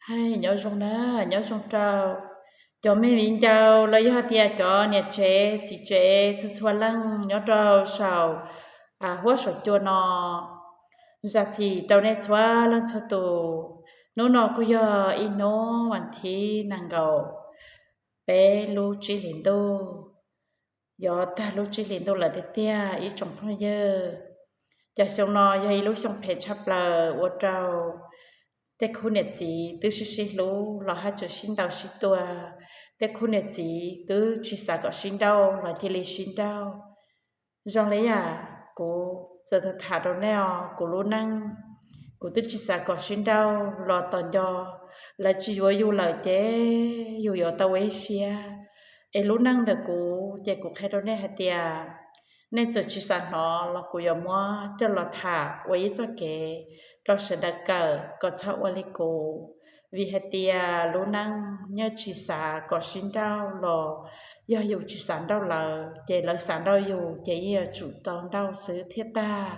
Hais nyob zoo na, nyob zoo rau cov me viv ncaus los yog tias cov niam tsev txiv tsev txhua txhua leej nyob rau saum huab saum cua no. Zam txim rau nej txhua leej txhua tus. Hnub no kuj yog ib hnub vas thib nees nkaum peb lub tsib hlis ntuj, yuav tag lub tsib hlis ntuj lawm tiag tiag ib tsoom phooj ywg. Cov xyoo no yog ib lub xyoo phem tshaj plaws ua rau tej khub niam txiv twb sib sib hlub los haj tseem sib ntaus sib tua, tej khub niam txiv twb tsis xav kom sib nrauj los cia li sib nrauj. Zoo li yam kuv txawm tham rau nej os, kuv lub neej, kuv twb tsis xav kom sib nrauj los tos nco lawv tsis yuav yus lawm ces yus yuav tau ua ib siab. Es lub neej ntawm kuv ces kuv qhia rau nej hais tias nej txawm tsis xav hnov los kuv yuav muab coj los tham ua ib txoj kev rau sawv daws kawm kom txhob ua li kuv. Vim hais tias lub neej nyob tsis xav kom sib nrauj los yog yus tsis xav nrauj lawv ces lawv xav nrauj yus ces yeej yuav tsum tau nrauj xwb thiaj tag.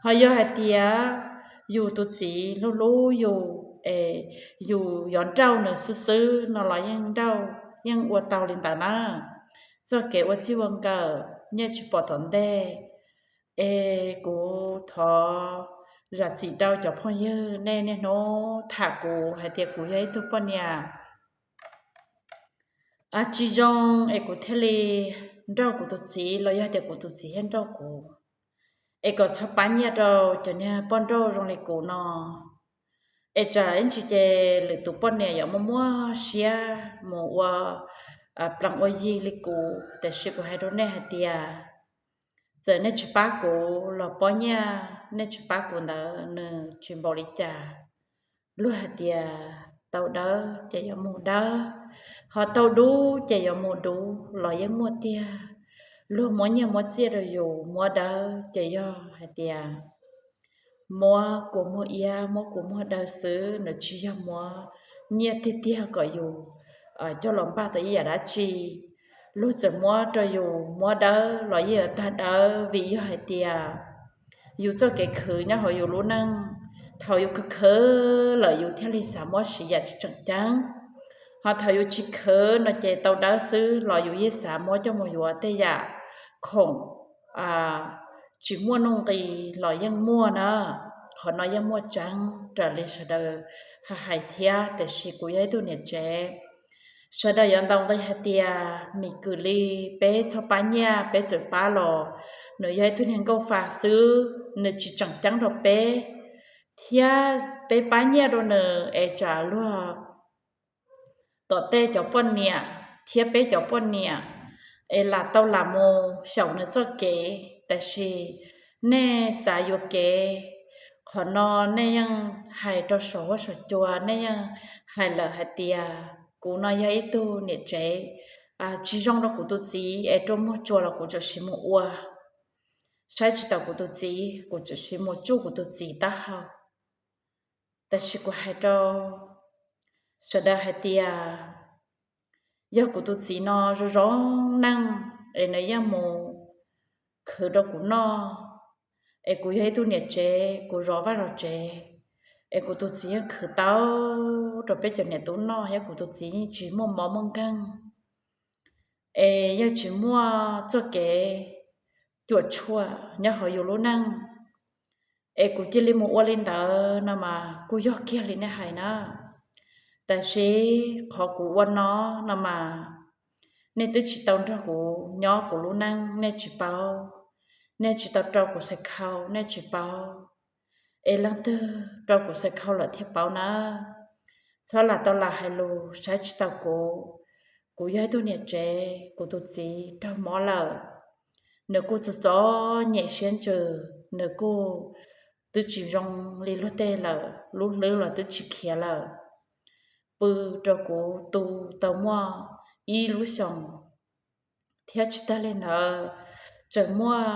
Ho yog hais tias yus tus txiv hlub hlub yus es yus yuav nrauj nws xwb xwb no los yeej nrauj, yeej ua tau li ntawd na. Txoj kev ua txij ua nkawm nyiaj tsis pom tom ntej. Es kuv thov zam txim rau cov phooj ywg nej niaj hnub tham kuv hais tias kuv yog ib tug poj niam tsis zoo es kuv thiaj li nrauj kuv tus txiv los yog tias kuv tus txiv thiaj nrauj kuv. Es kom txhob pab nyiaj rau cov niag poj nrauj zoo li kuv no. Es tsam ib ntsis ces lwm tus poj niam yuav muaj muab siab mus ua plees ua yig li kuv, tiam sis kuv hais rau nej hais tias txawm nej tsis pab kuv los pob nyiaj nej tsis pab kuv ntawd nws tsis npaum li cas. Luag hais tias tau dawb ces yuav mus dawb, ho tau dub ces yuav mus dub los yeej muaj tiag. Luag muab nyiaj muab txiaj rau yus muab dawb ces yog hais tias muab kua muag iab muab kua muag daw xwb, nws tsis yog muab nyiaj tiag tiag kom yus coj los npaj tau ib yam dab tsi. Luag txawm muab rau yus muab dawb los yeej yuav tag dawb, vim yog hais tias yus txoj kev khwv nyob hauv yus lub neej, thaum yus khwv khwv lawm yus thiaj li xav muab siv yam tsis tseem ceeb. Ho thaum yus tsis khwv no ces tau dawb xwb los yus yeej xav muab coj mus yuav tej yam khoom tsis muaj nuj nqis los yeej muaj na. Qhov no yeej muaj tseeb raws li sawv daws hais thiab, tiam sis kuv yog ib tug niam tsev, sawv daws yuav ntaus nqi hais tias mis kws li peb txhob pab nyiaj, peb txawm pab los nws yog ib tug niag nkauj fa xwb, nws tsis tseem ceeb rau peb, thiab peb pab nyiaj rau nws es tsam luag tom tej cov poj niam thiab peb cov poj niam es lam tau lam mus xyaum nws txoj kev. Tab sis nej xav yuam kev, qhov no nej yeej hais rau saum huab saum cua, nej yeej hais lawm hais tias kuv no yog ib tug niam tsev tsis zoo rau kuv tus txiv es rua muag tsua los kuv tseem siv mus ua, saib tsis taus kuv tus txiv kuv tseem siv mus tsuj kuv tus txiv taub hau. Tab sis kuv hais rau sawv daws hais tias yog kuv tus txiv no zoo zoo neej es nws yeej mus khwv rau kuv noj, es kuv yog ib tug niam tsev kuv zov vaj zov tsev, es kuv tus txiv yeej khwv tau rau peb cov niam tub noj thiab kuv tus txiv yeej tsis muaj mob muaj nkeeg, es yeej tsis muaj txoj kev cuam tshuam nyob hauv yus lub neej, es kuv cia li mus ua li ntawd no mas kuj yog kiag li nej hais na. Tab sis qhov kuv ua no no mas nej twb tsis tau nrog kuv nyob kuv lub neej nej tsis paub, nej tsis tau rau kuv xaiv khau nej tsis paub, es leej twg rau kuv xaiv khau lawm thiaj paub na. Txhob lam tau lam hais lus saib tsis taus kuv. Kuv yog ib tug niam tsev, kuv tus txiv raug mob lawm, nws kuj txom txom nyem siab ntsws, nws kuj twb tsis zoo li luag tej lawm, lub hlwb los twb tsis khiav lawm. Pw rau kuv tu tau muaj ib lub xyoos, thiab tsis tag li ntawd, tseem muaj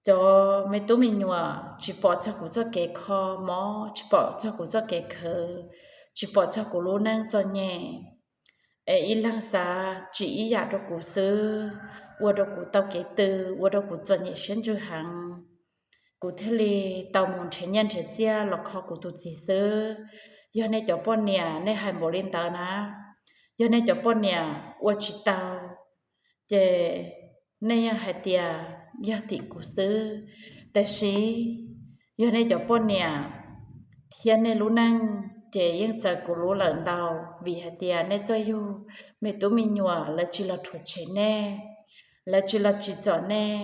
cov me tub me nyuam tsis pom txog kuv txoj kev kho mob, tsis pom txog kuv txoj kev khwv, tsis pom txog kuv lub neej txom nyem, es ib leeg xav tsim ib yam rau kuv xwb, ua rau kuv tau kev tw, ua rau kuv txom nyem siab ntsws heev. Kuv thiaj li tau mus nrhiav nyiaj nrhiav txiaj los kho kuv tus txiv xwb. Yog nej cov poj niam nej hais npaum li ntawd na, yog nej cov poj niam ua tsis tau, ces nej yeej hais tias yog tim kuv xwb. Tab sis yog nej cov poj niam thiab nej lub neej, ces yeej txawv kuv lub lawm ntau, vim hais tias nej txawj yug me tub me nyuam, lawv tsis los rhuav tshem nej, lawv tsis los tsim txom nej,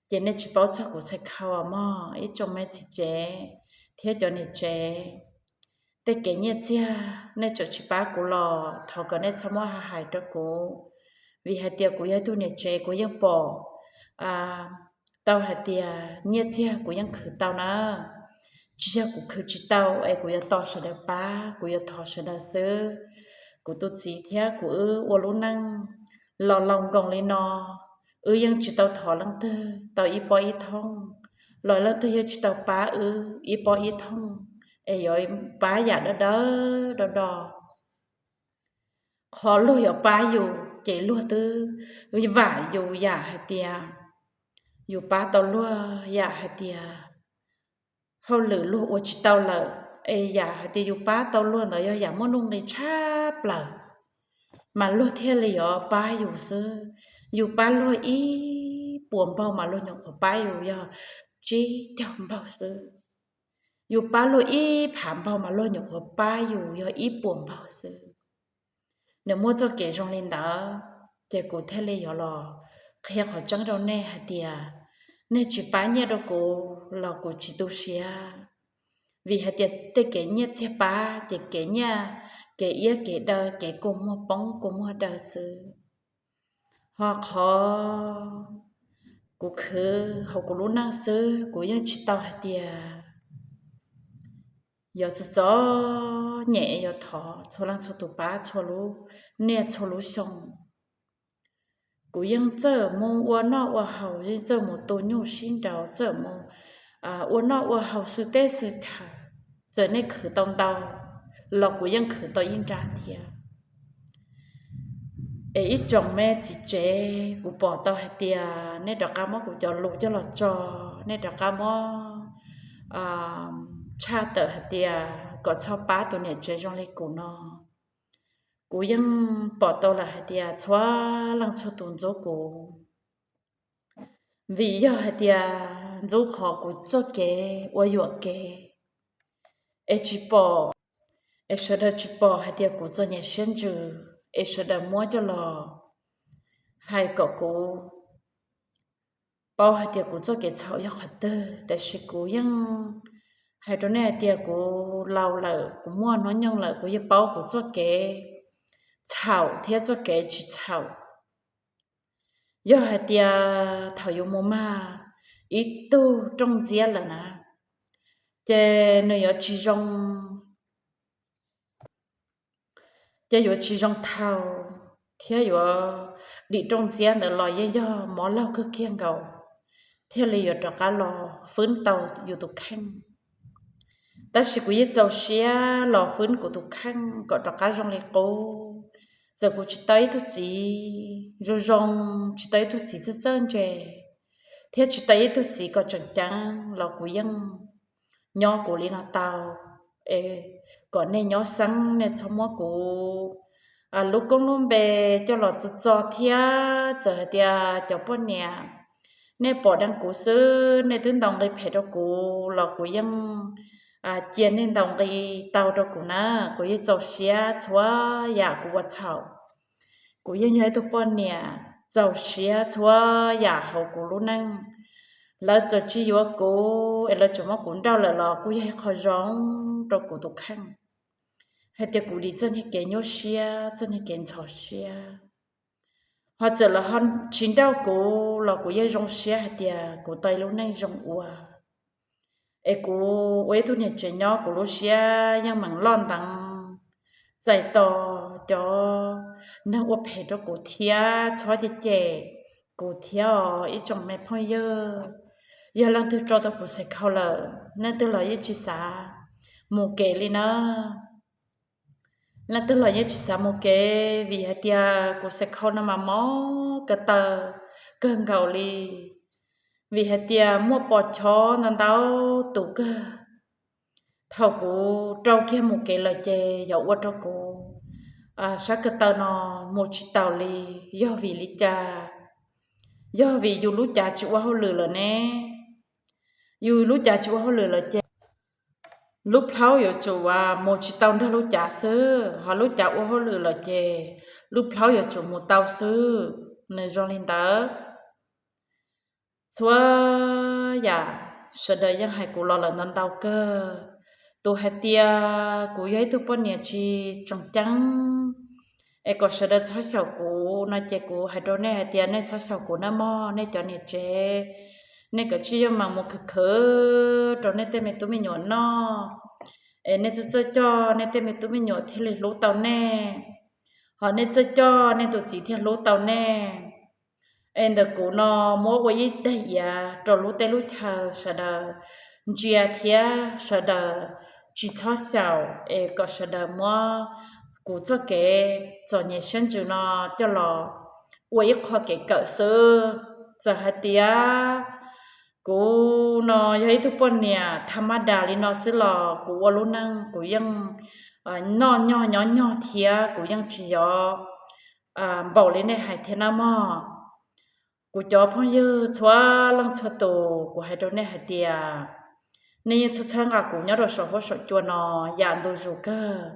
ces nej tsis paub txog kuv txhais khau mog ib tsoom me txiv tsev thiab cov niam tsev. Tej kev nyiaj txiag nej tseem tsis pab kuv los thov kom nej txhob muab hais rau kuv, vim hais tias kuv yog ib tug niam tsev, kuv yeej pom tau hais tias nyiaj txiag kuv yeej khwv tau na. Tsis yog kuv khwv tsis tau es kuv yuav tos sawv daws pab, kuv yuav thov sawv daws xwb. Kuv tus txiv thiab kuv wb ua lub neej los laus nkoos li no, wb yeej tsis tau thov leej twg tau ib pob ib thooj, los leej twg yeej tsis tau pab wb ib pob ib thooj, es yuav pab yam dawb dawb do do. Qhov luag yuav pab yus ces luag twb vam yus yam hais tias yus pab tau luag, yam hais tias hauj lwm luag ua tsis tau lawm, es yam hais tias yus pab tau luag ntawd yog yam muaj nuj nqis tshaj plaws, mas luag thiaj li yuav pab yus xwb. Yus pab luag ib puas npaug mas luag nyuam qhuav pab yus yog tsib caug npaug xwb. Yus pab luag ib phav npaug mas luag nyuam qhuav pab yus yog ib puas npaug xwb. Nws muaj txoj kev zoo li ntawd, ces kuv thiaj li yuav los qhia qhov tseeb rau nej hais tias nej tsis pab nyiaj rau kuv los kuv tsis tu siab, vim hais tias tej kev nyiaj txiag pab ces kev nyiaj, kev iab kev daw, kev kua muag poob kua muag daw xwb. Ho qhov kuv khwv hauv kuv lub neej xwb, kuv yeej tsis tau hais tias yuav txom txom nyem yuav thov txhua leej txhua tus pab txhua lub niaj txhua lub xyoo. Kuv yeej txawj mus ua noj ua haus, yeej txawj mus tu nyuj sib nraus, txawj mus ua noj ua haus xwb teb xwb chaw. Txawm nej khwv tau ntau los kuv yeej khwv tau ib nrab thiab. Es ib tsoom me txiv tsev, kuv pom tau hais tias nej rov qab muab kuv cov lus coj los tso, nej rov qab muab tshaj tawm hais tias kom txhob pab tus niam tsev zoo li kuv no. Kuv yeej pom tau lawm hais tias txhua leej txhua tus ntxub kuv, vim yog hais tias ntxub qhov kuv txoj kev ua yuam kev, es tsis pom, es sawv daws tsis pom hais tias kuv txom nyem siab ntsws, es sawv daws muab coj los hais kom kuv paub hais tias kuv txoj kev txhaum yog qhov twg. Tab sis kuv yeej hais rau nej hais tias kuv laus lawm, kuv muaj hnub nyoog lawm, kuv yeej paub kuv txoj kev txhaum thiab txoj kev tsis txhaum. Yog hais tias thaum yus mus mag ib tug rooj ntxiab lawm na, ces nws yuav tsis zoo, ces yuav tsis zoo thaum, thiab yuav dim rooj ntxiab ntawd los yeej yog mov laug kawg kiag nkaus, thiaj li yuav rov qab los fwb tau yus tus kheej. Tab sis kuv yeej txaus siab los fwb kuv tus kheej kom rov qab zoo li qub. Txawm kuv tsis tau ib tug txiv zoo zoo, tsis tau ib tug txiv txawj txawj ntse, thiab tsis tau ib tug txiv kom tseem ceeb los kuv yeej nyob kuv li no tau. Es kom nej nyob xeeb, nej txhob muab kuv lub koob lub npe coj los txo txo thiab. Txawm hais tias cov poj niam nej pom dee kuv xwb, nej twb ntaus nqi phem rau kuv los kuv yeej cia nej ntaus nqi tau rau kuv na. Kuv yeej txaus siab txhua yam kuv ua txhaum. Kuv yeej yog ib tug poj niam txaus siab txhua yam hauv kuv lub neej. Lawv txawm tsis yuav kuv es lawv tseem muab kuv nrauj lawm los kuj yog ib qho zoo rau kuv tus kheej, hais tias kuv dim txoj niag kev nyuaj siab, txoj niag kev ntxhov siab. Ho txawm lawv ho tsis nrauj kuv los kuv yeej zoo siab hais tias kuv tau ib lub neej zoo ua. Es kuv ua ib tug niam tsev nyob kuv lub siab yeej meem loj nteev, txais tos cov neeg ua phem rau kuv thiab txhob cem cem kuv thiab os ib tsoom me phooj ywg. Yog leej twg tso tau kuv xaiv khau lawm, leej twg los yeej tsis xav mus kev li na. Leej twg los yeej tsis xav mus kev, vim hais tias kuv xaiv khau no mas mob ko taw kawg nkaus li. Vim hais tias muaj pos chob ntau ntau tus kawg, Thaum kuv rau kiag mus kev lawm ces yuav ua rau kuv sab ko taw no mus tsis taus li. Yog vim li cas? Yog vim yus lub cav tsis ua hauj lwm lawm ne. Yus lub cav tsis ua hauj lwm lawm ces lub plhaub yuav tsum mus tsis tau nrog lub cav xwb, ho lub cav ua hauj lwm lawm ces lub plhaub yuav tsum mus tau xwb. Nws zoo li ntawd. Txhua yam sawv daws yeej hais kuv los lawm ntau ntau kawg. Tus hais tias kuv yog ib tug poj niam tsis tseem ceeb es kom sawv daws txhob xyaum kuv no ces kuv hais rau nej hais tias nej txhob xyaum kuv nawb mog, nej cov niam tsev. Nej kav tsij yuav mas mus khwv khwv rau nej tej me tub me nyuam noj, es nej txawj txawj coj nej tej me tub me nyuam thiaj li hlub tau nej, ho nej txawj coj nej tus txiv thiaj hlub tau nej. Es ntawm kuv no muab ua ib daim iav rau lub teb lub chaw sawv daws ntsia thiab sawv daws tsis txhob xyaum es kom sawv daws muab kuv txoj kev txom nyem siab ntsws no coj los ua ib qho kev kawm xwb. Txawm hais tias kuv no yog ib tug poj niam tha maj das li no xwb los kuv ua lub neej kuv yeej noj nyog nyob nyog thiab kuv yeej tsis yog npaum li nej hais thiab nawb mog. Kuv cov phooj ywg txhua leej txhua tus, kuv hais rau nej hais tias nej yeej txhawb txhawb nqa kuv nyob rau saum huab saum cua no yam ntu zus kawg.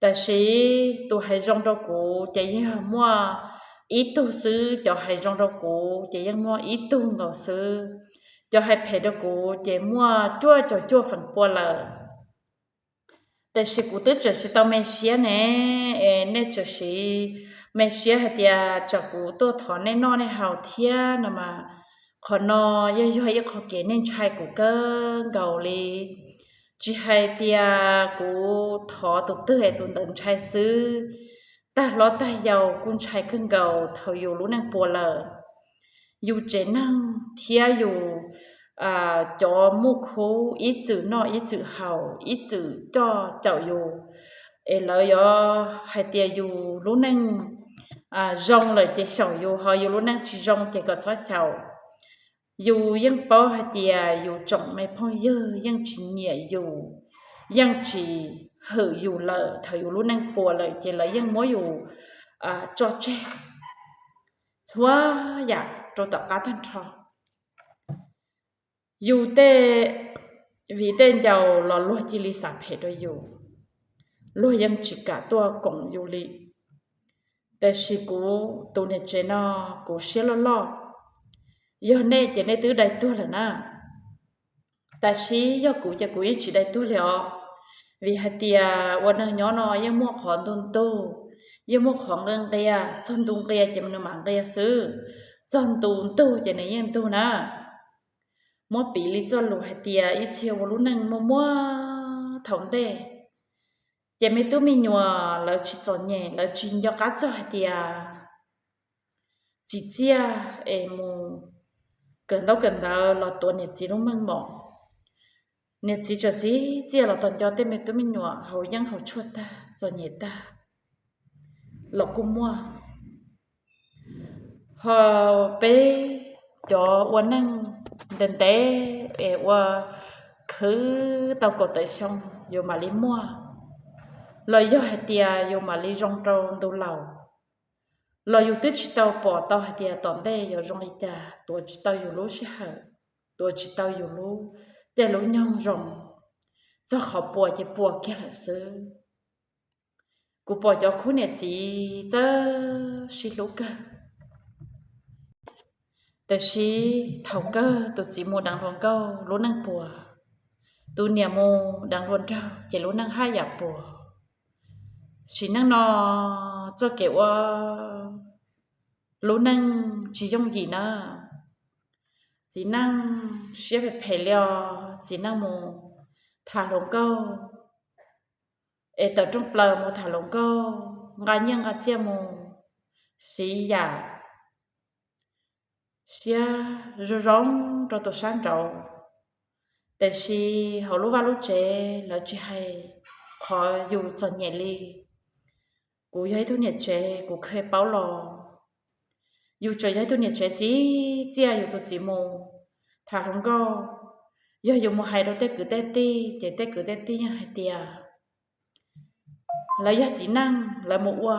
Tab sis tus hais zoo rau kuv ces yeej muaj ib tug xwb, cov hais zoo rau kuv ces yeej muaj ib tug nkaus xwb, cov hais phem rau kuv ces muaj cuaj caum cuaj feem pua lawm. Tab sis kuv twb tseem tsis tau me siab ne, es nej tseem siv me siab hais tias tsam kuv tuaj thov nej noj nej haus thiab no mas, qhov no yeej yog ib qho kev nej ntshai kuv kawg nkaus li. Tsis hais tias kuv thov tus twg es tus ntawd ntshai xwb, tag hlob tag yau kuj ntshai kawg nkaus thaum yus lub neej puas lawm. Yus tsev neeg thiab yus cov muaj khub ib txwm noj ib txwm haus ib txwm coj caum yus, es lawv yuav hais tias yus lub neej zoo lawm ces xyaum yus, ho yus lub neej tsis zoo ces kom txhob xyaum. Yus yeej paub hais tias yus tsoom me phooj ywg yeej tsis nyiam yus, yeej tsis hwm yus lawm. Thaum yus lub neej puas lawm ces lawv yeej muab yus tso tseg txhua yam rau tom qab tag nrho. Yus tej viv tej ncaus los luag cia li xav phem rau yus, luag yeej tsis kam tuaj koom yus li. Tab sis kuv tus niam tsev no kuv siab loj loj. Yog nej ces nej twb dai tuag lawm na. Tab sis yog kuv ces kuv yeej tsis dai tuag li os. Vim hais tias ua neeg nyob no yeej muaj qhov ntu ntug, yeej muaj qhov nqi nqia. Txog ntu nqia ces nws mam nqia xwb, txog ntu ntug ces nws yeej ntug na. Muab piv li txoj lus hais tias ib txhia ua lub neej muaj muaj thaum ntej, ces me tub me nyuam lawv tsis txom nyem, lawv tsis nco qab txog hais tias txiv txiaj es mus kawm ntaub kawm ntawv los tuav niam txiv lub meej mom. Niam txiv tseem txiv txiaj los tom nco tej me tub me nyuam haus yeeb haus tshuaj tag txom nyem tag los kuj muaj. Ho peb cov ua neej ntev ntev es ua khwv tau kaum tawm xyoo yus mam li muaj, los yog hais tias yus mam li zoo rau ntu laus, los yus twb tsis tau pom tau hais tias tom ntej yuav zoo li cas, tuav tsis tau yus lub sij hawm, tuav tsis tau yus lub caij lub nyoog zoo, txog qhov puas ces puas kiag lawm xwb. Kuv pom cov khub niam txiv txawj sib hlub kawg, tab sis thaum kawg tus txiv mus deev hluas nkauj lub neej puas, tus niam mus deev hluas nraug ces lub neej haj yam puas. Sim neej no txoj kev ua lub neej tsis yooj yim na. Txiv neej siab phem phem li os, txiv neej mus tham hluas nkauj, es tawm rooj plaws mus tham hluas nkauj, nqa nyiaj nqa txiaj mus siv yam siab zoo zoo rau tus sab nraud. Tab sis hauv lub vaj lub tsev lawv tsis hais qhov yus txom nyem li. Kuv yog ib tug niam tsev, kuv kheev paub los, yus tseem yog ib tug niam tsev txiv txiaj, yus tus txiv mus tham hluas nkauj, yog yus mus hais rau tej kwv tej tij ces tej kwv tej tij yeej hais tias lawv yog txiv neej, lawv mus ua,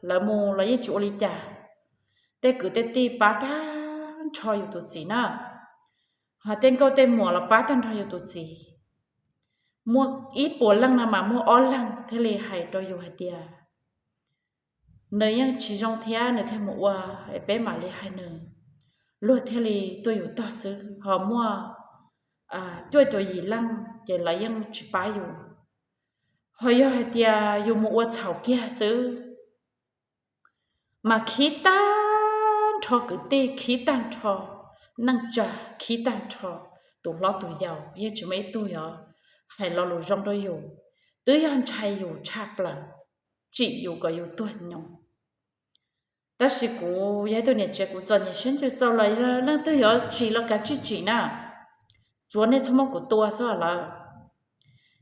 lawv mus los yeej tsis ua li cas. Tej kwv tej tij pab tag nrho yus tus txiv na, ho tej nkauj tej muam los pab tag nrho yus tus txiv. Muaj ib puas leej no mas muaj ob leeg thiaj li hais rau yus hais tias nws yeej tsis zoo thiab nws thiaj mus ua, es peb mam li hais nws, luag thiaj li tuaj yus tog xwb. Ho muaj cuaj caum yim leej ces lawv yeej tsis pab yus. Ho yog hais tias yus mus ua txhaum kiag xwb mas khib tag nrho kwv tij, khib tag nrho neej tsa, khib tag nrho tus hlob tus yau, yeej tsis muaj ib tug yuav hais lo lus zoo rau yus, twb yog ntshai yus tshaj plaws, tsim yus kom yus tuag nyoos. Tab sis kuv yog ib tug niam tsev, kuv txom nyem siab ntsws txaus los leej twg yuav tsim los kav tsij tsim na, tsuav nej txhob muab kuv tua xwb lawm.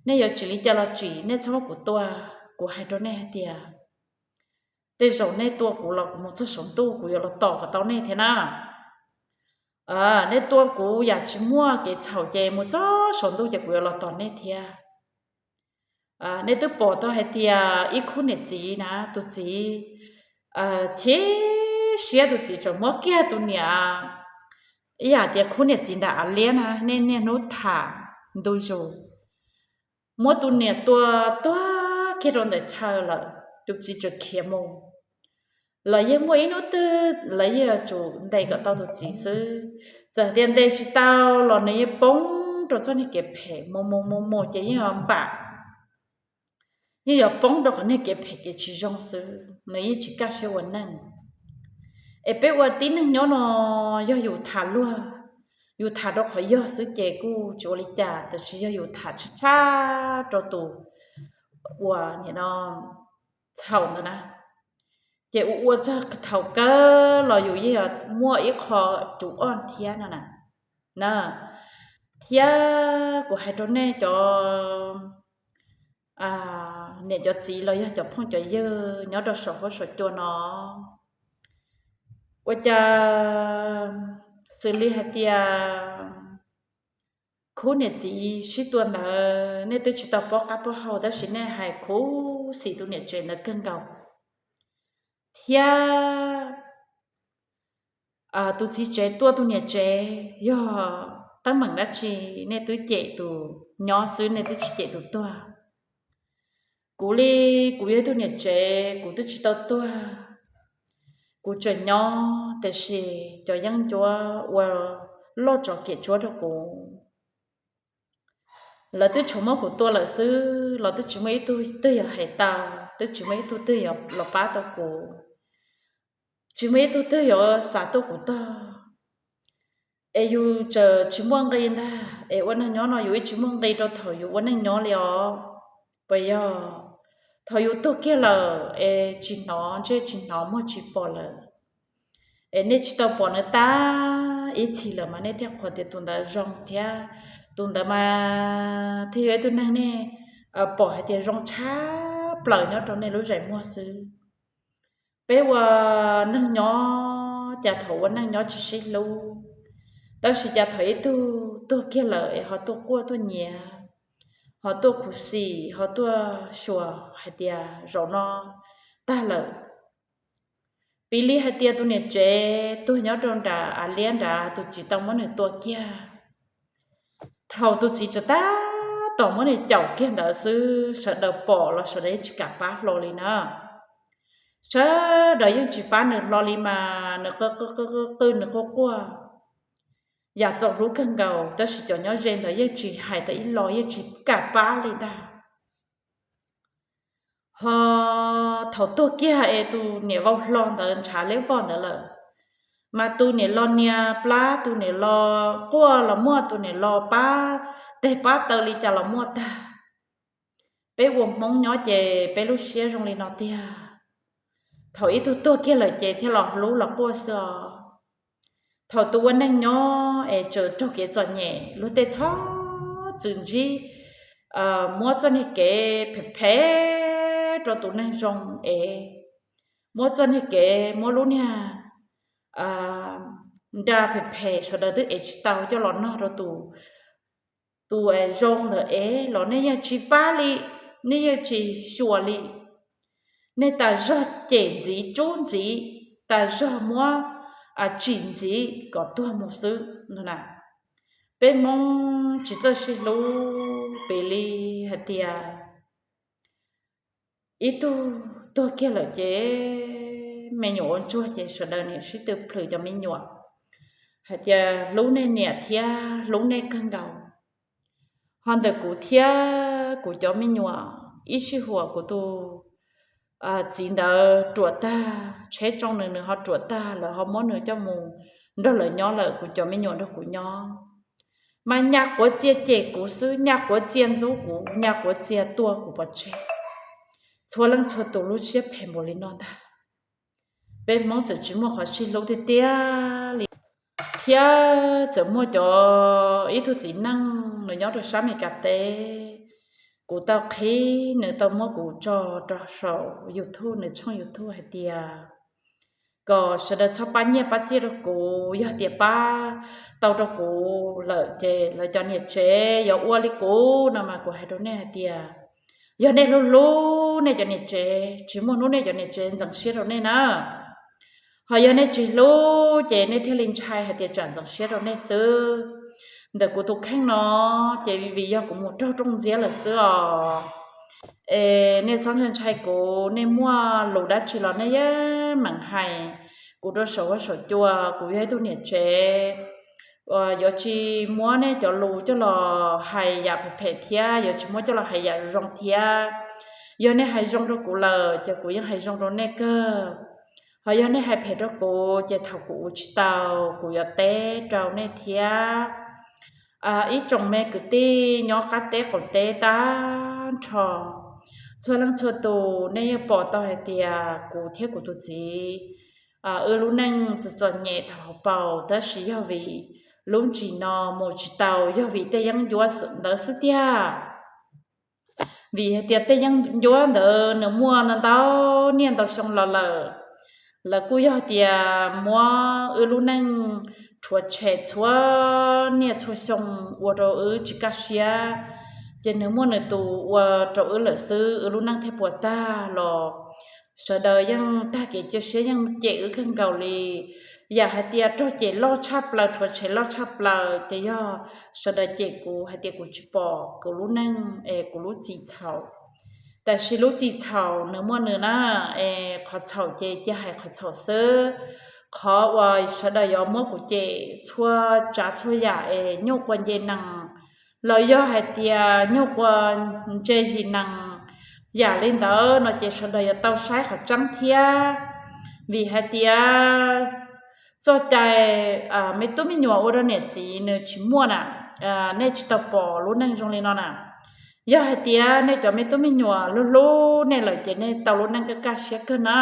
Nej yuav tsim li cas los tsim, nej txhob muab kuv tua. Kuv hais rau nej hais tias tej zaum nej tua kuv los kuv mus txog saum ntuj kuv yuav los tos kom tau nej thiab na. Nej tua kuv yam tsis muaj kev txhaum ces mus txog saum ntuj ces kuv yuav los tos nej thiab. Nej twb pom tau hais tias ib khub niam txiv na, tus txiv chim siab, tus txiv tseem muab kiag tus niam, ib yam tias khub niam txiv nram av liab na, nej niaj hnub tham ntu zus, muab tus niam tua tuag kiag rau ntawm chaw lawm, tus txiv tseem khiav mus. Los yeej muaj ib hnub twg lawv yeej yuav tsum ntes kom tau tus txiv xwb. Txawm tias ntes tsis tau los nws yeej poob rau txoj niag kev phem mus mus mus mus ces yeej yuav npam, yeej yuav poob rau qhov niag kev phem kev tsis zoo xwb, nws yeej tsis kaj siab ua neej. Es peb ua tib neeg nyob no, yog yus tham luag, yus tham rau qhov yog xwb ces kuj tsis ua li cas, tab sis yog yus tham tshaj tshaj rau tus uas nim no txhaum ntawd na, ces ua ua txog thaum kawg los yus yeej muaj ib qho tsuv oj thiab no na. Thiab kuv hais rau nej cov niam cov txiv los yog cov phooj cov ywg nyob rau saum huab saum cua no, ua cas xws li hais tias khub niam txiv sib tua ntawd nej twb tsis tau paub qab paub hau, tab sis nej hais khuv xim tus niam tsev ntawd kawg nkaus, thiab tus txiv tsev tua tus niam tsev yog teeb meem dab tsi? Nej twb cem tus nyob xwb, nej twb tsis cem tus tuag. Kuv li, kuv yog ib tug niam tsev, kuv twb tsis tau tuag, kuv tseem nyob, tiam sis cov yeeb ncuab ua loj tsov kem tsuab rau kuv. Lawv twb tshuav muab kuv tua lawm xwb los twb tsis muaj ib tug twg yuav hais tau, twb tsis muaj ib tug twg yuav los pab tau kuv, tsis muaj ib tug twg yuav xav tuaj kuv tog. Es yus tseem tsis muaj nqi ntag, es ua neeg nyob no yus ib tsis muaj nqi rau thaum yus ua neej nyob li os. Puas yog? Thaum yus tuag kiag lawm es tsis hnov ntsej tsis hnov muag tsis pom lawm, es nej tsis tau pom nws tag ib txhis lawm mas nej thiaj qhuas tias tus ntawd zoo thiab, tus ntawd mas thiaj yog ib tug neeg nej pom hais tias zoo tshaj plaws nyob rau nej lub zeem muag xwb. Peb ua neeg nyob, cas thaum ua neej nyob tsis sib hlub, tab sis cas thaum ib tug tuag kiag lawm es ho tuaj quaj tuaj nyiav, ho tuaj khuv xim, ho tuaj xyuas hais tias zaum no tag lawm. Piv li hais tias tus niam tsev tuag nyob rau nram av liab nrad, tus txiv tau muab nws tua kiag. Thaum tus txiv tseem tab tom muab nws caum kiag ntawd xwb, sawv daws pom los sawv daws yeej tsis kam pab hlo li na. Sawv daws yeej tsis pab nws hlo li mas nws qw qw qw qw qw, nws quaj quaj yam txaus hlub kawg nkaus, tab sis cov nyob ze ntawd yeej tsis hais tau ib lo, yeej tsis kam pab li ntag. Ho thaum tuag kiag es tus niam vauv hlo ntawd ntshav liab vog ntawd lawm, mas tus niam los nias plab, tus niam los quaj los muaj, tus niam los pab teg pab taw li cas los muaj tag. Peb ua Hmoob nyob ces peb lub siab zoo li no tiag. Thaum ib tug tuag kiag lawm ces thiaj los hlub los quaj xwb os. Thaum tus ua neej nyob es tseem raug kev txom nyem, luag tej txhob txwm ntsib muab txoj niag kev phem phem rau tus neeg zoo es, muab txoj niag kev, muab lub niag nra phem phem sawv daws twb ev tsis tau coj los nog rau tus tus zoo ntawm ev los nej yeej tsis pab li, nej yeej tsis xyuas li. Nej tas zog cem ntxiv, tsub ntxiv, tas zog muab tsim ntxiv kom tuag mus xwb no na. Peb Hmoob tsis txawj sib hlub, piv li hais tias ib tug tuag kiag lawm ces me nyuam ua ntsuag ces sawv daws niam sib tw plhws cov me nyuam hais tias hlub nej niam thiab hlub nej kawg nkaus. Ho ntawm kuv thiab kuv cov me nyuam, ib sij huam kuv tus txiv ntawd ruam tag, tsheb tsoo nws, nws ho ruam tag, lawv ho muab nws coj mus nrog lawv nyob lawm, kuv cov me nyuam nrog kuv nyob. Mas nyas quav txias cem kuv xwb, nyas quav txias ntxub kuv, nyas quav txias tua kuv pov tseg. Txhua leej txhua tus lub siab phem npaum li no ntag. Peb Hmoob txawm tsis muaj qhov sib hlub tiag tiag li, thiab txawm muaj cov ib tug txiv neej nws nyob rau sab Amelikas teb, kuv tau qhib nws tau muab kuv tso rau saum YouTube, nws tshooj YouTube hais tias kom sawv daws txhob pab nyiaj pab txiaj rau kuv, yog tias pab tau rau kuv lawm ces lawv cov niam tsev yuav ua li kuv no mas kuv hais rau nej hais tias yog nej hlub hlub nej cov niam tsev, tsis muaj hnub nej cov niam tsev ntxeev siab rau nej na. Ho yog nej tsis hlub ces nej thiaj li ntshai hais tias tsam ntxeev siab rau nej xwb. Ntawm kuv tus kheej no ces vim yog kuv mus raug rooj ntxiab lawm xwb os. Es nej txhob ntshai ntshai kuv, nej muaj lus dab tsi los nej yeej meem hais kuv rau saum huab saum cua, kuv yog ib tug niam tsev uas yuav tsis muab nej cov lus coj los hais yam phem phem thiab yuav tsis muab coj los hais yam zoo thiab. Yog nej hais zoo rau kuv lawm ces kuv yeej hais zoo rau nej kawg. Ho yog nej hais phem rau kuv ces thaum kuv ua tsis tau, kuv yuav teb rau nej thiab. Ib tsoom me kwv tij nyob qab teb qaum teb tag nrho, txhua leej txhua tus nej yeej pom tau hais tias kuv thiab kuv tus txiv wb lub neej txom txom nyem thaum hauv paus, tab sis yog vim lub ntsis no mus tsis tau, yog vim tej yeeb ncuab ntawd xwb tiag. Vim hais tias tej yeeb ncuab ntawd nws muaj ntau ntau niaj ntau xyoo los lawm. Lawv kuj yog tias muab wb lub neej rhuav tshem txhua niaj txhua xyoo ua rau wb tsis kaj siab, ces nws muaj nws tus ua rau wb lawm xwb, wb lub neej thiaj puas tag los sawv daws yeej tag kev cia siab, yeej cem wb kawg nkaus li. Yam hais tias raug cem loj tshaj plaws, rhuav tshem loj tshaj plaws ces yog sawv daws cem kuv hais tias kuv tsis pom kuv lub neej es kuv lub txim txhaum. Tab sis lub txim txhaum nws muaj nws na, es qhov txhaum ces cia hais qhov txhaum xwb. Qhov uas sawv daws yuav muab kuv cem txhua tsav txhua yam es nyuaj quas nce nees, los yog hais tias nyuaj quas ntse zis nees, yam li ntawd no ces sawv daws yuav tau saib qhov tseeb thiab. Vim hais tias txoj cai me tub me nyuam ua rau niam txiv nws tsis muaj na. Nej tsis tau pom lub neej zoo li no na. Yog hais tias nej cov me tub me nyuam hlub hlub nej lawm ces nej tau lub neej kaj kaj siab kawg na.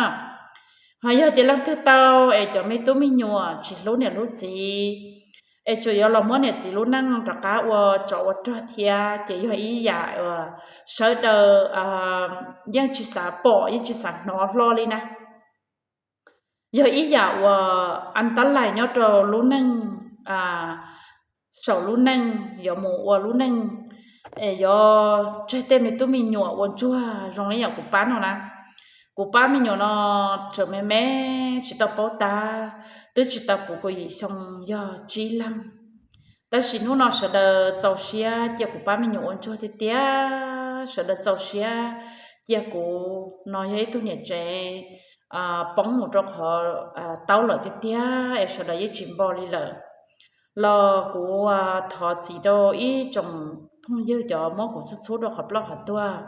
Ho yog tias leej twg tau es cov me tub me nyuam tsis hlub niam hlub txiv, es tseem yuav los muab niam txiv lub neej rov qab ua tsov ua rog thiab ces yog ib yam uas sawv daws yeej tsis xav pom yeej tsis xav hnov hlo li na. Yog ib yam uas a ntab lais nyob rau lub neej, saum lub neej yuav mus ua lub neej, es yuav tseg tej me tub me nyuam ua ntsuag zoo li yam kuv pab no na. Kuv pab me nyuam no tseem me me tsis tau paub tab, twb tsis tau puv kaum yim xyoo, yog tsib leeg. Tab sis hnub no sawv daws txaus siab cia kuv pab me nyuam ua ntsuag tiag tiag, sawv daws txaus siab cia kuv no yog ib tug niam tsev poob mus rau qhov taub lawm tiag tiag es sawv daws yeej tsis npo li lawm. Los kuv thov txim rau ib tsoom phooj ywg cov muab kuv txhub txhub rau qhov ploj qhov tuag.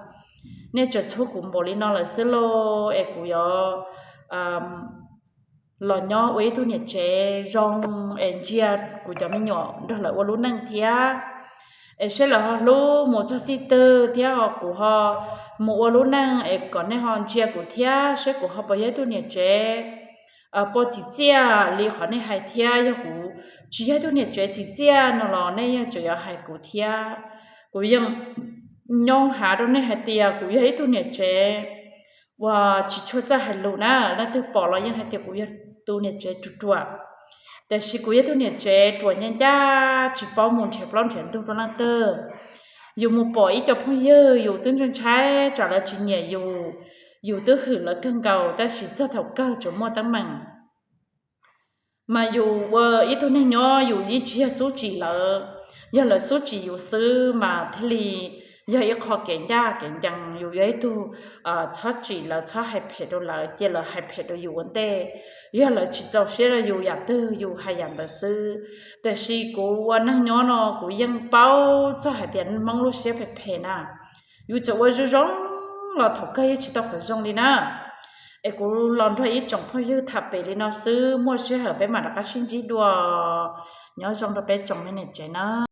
Nej tseem txhub kuv npaum li no lawm xwb lauj, es kuv yuav los nyob ua ib tug niam tsev zoo es ntsia kuv cov me nyuam nrog lawv ua lub neej thiab. Es seb lawv ho hlub mus txog txij twg thiab ho kuv ho mus ua lub neej es kom nej ho ntsia kuv thiab seb kuv ho puas yog ib tug niam tsev puas txim txiaj li qhov nej hais thiab. Yog kuv tsis yog ib tug niam tsev txim txiaj no los nej yeej tseem yuav hais kuv thiab. Kuv yeej nyoo hav rau nej hais tias kuv yog ib tug niam tsev uas tsis tshua txawj hais lus na, leej twg pom los yeej hais tias kuv yog tus niam tsev ruam ruam. Tiam sis kuv yog tug niam tsev ruam ncaj ncaj tsis paub mus nrhiav plaub nrhiav ntug rau leej twg. Yus mus pom ib co phooj ywg yus twb ntshai ntshai tsam lawv tsis nyiam yus, yus twb hwm lawv kawg nkaus tab sis txog thaum kawg tsuas muaj teeb meem. Mas yus ua ib tug neeg nyob yus yeej tsis yog xub tsim lawv, yog lawv xub tsim yus xwb mas thiaj li yog ib qho kev ncaj kev ncees. Yus yog ib tug txhob tsim lawv, txhob hais phem rau lawv, cia lawv hais phem rau yus ua ntej. Yog lawv tsis txaus siab rau yus yam twg yus hais yam ntawd xwb. Tiam sis kuv ua neeg nyob no kuv yeej paub txog hais tias Hmoob lub siab phem phem na, yus txawm ua zoo zoo los thaum kawg yeej tsis tau qhov zoo li na. Es kuv los nrog ib tsoom phooj ywg tham pem li no xwb, muaj sij hawm peb mam rov qab sib ntsib dua. Nyob zoo rau peb tsoom me niam tsev na.